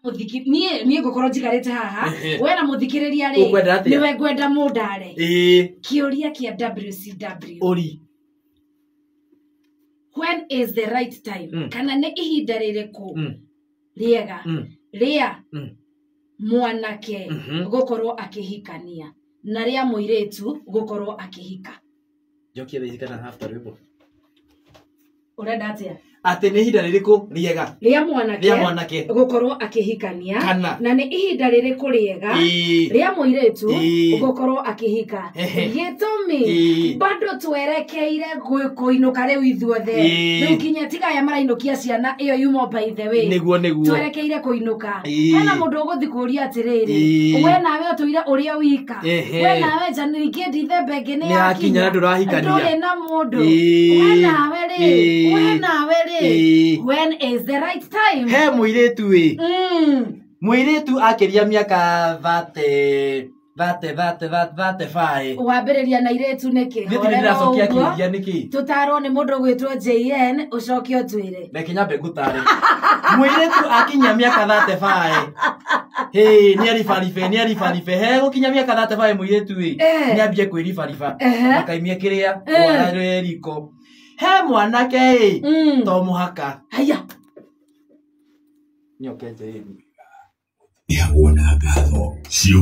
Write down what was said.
Mũthiki niĩ ngũkorwo njikarĩte haha. Ehe. We na mũthikĩrĩria rĩ, Ũkwenda atĩa? nĩwe ngwenda mũndare. Ĩĩ. Kĩũria kĩa WCW. Ũri. When is the right time? Kana nĩ ihinda rĩrĩkũ rĩega rĩa mwanake gũkorwo akĩhikania na rĩa mũirĩtu gũkorwo akĩhika? Njokie thaa ici kana after rwĩmbo? Ũrenda atĩa? Atĩ nĩ ihinda rĩrĩkũ rĩega rĩa mwanake rĩa mwanake gũkorwo akĩhikania Kana. na nĩ ihinda rĩrĩkũ rĩega rĩa mũirĩtu gũkorwo akĩhika? Gĩtũmi, bado twerekeire kũinũka rĩu ithuothe. Rĩu nginya tiga aya marainũkia ciana ĩyo yumo, by the way. Nĩguo, nĩguo. Twerekeire kũinũka. Hena mũndũ ũgũthi kũria atĩrĩrĩ, we nawe ũtũire ũrĩa wika, we nawe ningĩ Dithemba ĩngĩ nĩ Nĩ yakinya na ndũrahikania. Ndũrĩ na mũndũ, we nawe rĩ, we nawe rĩ, when is the right time? He mũirĩtu ĩ, mũirĩtu akĩria mĩaka 30, 30, 30, 35. Wambĩrĩria na irĩtu nĩkĩ? Nĩ tiri Horera ndĩracokia ũguo. kĩũria nĩkĩ? Tũtarwo nĩ mũndũ ũgwĩtwo JN, ũcoke ũtwĩre. Reke nyambe ngũtare. Mũirĩtu akinyia mĩaka 35, hĩ, nĩ aribaribe, nĩ aribaribe. He gũkinya mĩaka 35 mũirĩtu ĩ, nĩ ambie kwĩribariba, ndakaimie kĩrĩa rwara rwĩ riko. He mwanake ĩ, to mũhaka. Haya. Nyoke JN. Ĩhagwo na ngatho ciũ.